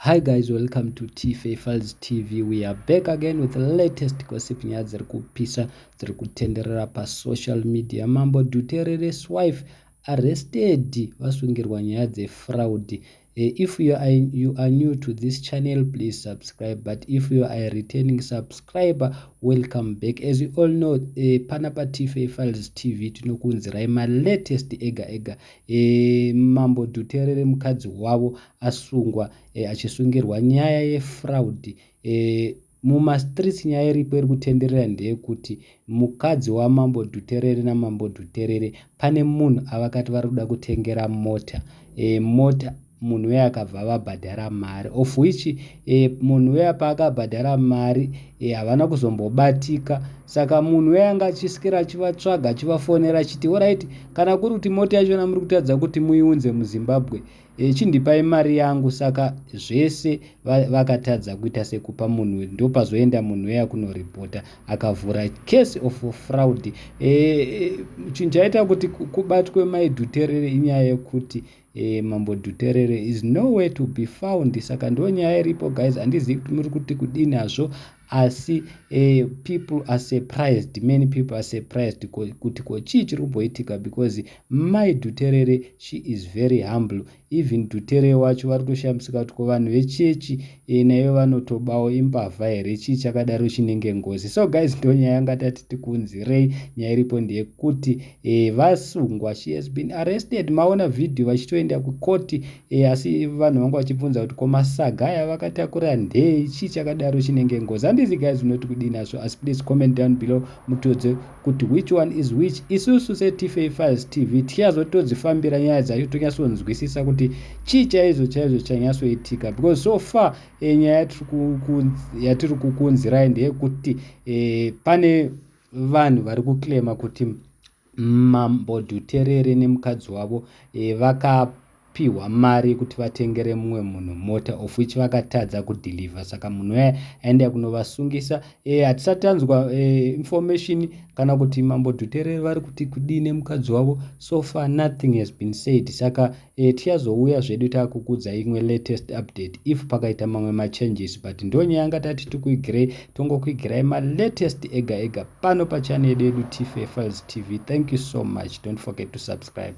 Hi guys, welcome to Tfa Files TV. We are back again with the latest gossip, nyaya dziri kupisa dziri kutenderera pasocial media. Mambo Dhuterere's wife arrested, vasungirwa nyaya dzefraud. If you are new to this channel, please subscribe, but if you are a returning subscriber, welcome back. As you all know, panapa Tfa Files TV tinokuunzirai malatest ega ega. Mambo Dhuterere, mukadzi wavo asungwa, achisungirwa nyaya yefraud. Mumastreets nyaya iripo iri kutenderera ndeyekuti mukadzi waMambo Dhuterere naMambo Dhuterere pane munhu avakati vari kuda kutengera mota. Mota munhu uye akabva vabhadhara mari, of which munhu uya paakabhadhara mari havana kuzombobatika. Saka munhu uya anga achiswera achivatsvaga, achivafonera achiti, "Alright, kana kuri kuti mota yachona muri kutadza kuti muiunze muZimbabwe, chindipai mari yangu." Saka zvese vakatadza kuita sekupa munhu. Ndopazoenda munhu uya kunoripota, akavhura case of fraud. Chinhu chaita kuti kubatwe maiDhuterere inyaya yekuti Mambo Dhuterere is nowhere to be found. Saka ndo nyaya iripo, guys. Handizivi kuti muri kuti kudini hazvo, asi people are surprised, many people are surprised kuti ko chii chiri kumboitika, because Mai Dhuterere, she is very humble. Even Dhuterere wacho vari kutoshamisika kuti ko vanhu vechechi naivo vanotobawo, imbavha here? Chii chakadaro chinenge ngozi? So guys, ndo nyaya yanga tati tikuunzirei. Nyaya iripo ndeyekuti vasungwa. She has been arrested. Maona vhidhiyo vachitoenda kukoti, asi vanhu vanga vachibvunza kuti ko masaga aya vakatakura ndei? Chii chakadaro chinenge ngozi? Handizi guys, unoti kudini nazvo? Asi please comment down below, mutiudze kuti which one is which. Isusu seTfa Files TV tichazotodzifambira nyaya dzacho, tonyatsonzwisisa kuti chii chaizvo chaizvo chanyatsoitika, because so far nyaya yatiri kukuunzirai ndeyekuti pane vanhu vari kuclaima kuti Mambo Dhuterere nemukadzi wavo vakapiwa mari yekuti vatengere mumwe munhu mota, of which vakatadza kudeliver. Saka munhu uya aenda kunovasungisa. Hatisati tanzwa information kana kuti Mambo Dhuterere vari kuti kudii nemukadzi wavo. So far nothing has been said. Saka tichazouya zvedu taakukudza imwe latest update if pakaita mamwe machanges, but ndo nyaya yanga tati tikuigirei. Tongokuigirai malatest ega ega pano pachannel yedu, Tfa Files TV. Thank you so much. Don't forget to subscribe.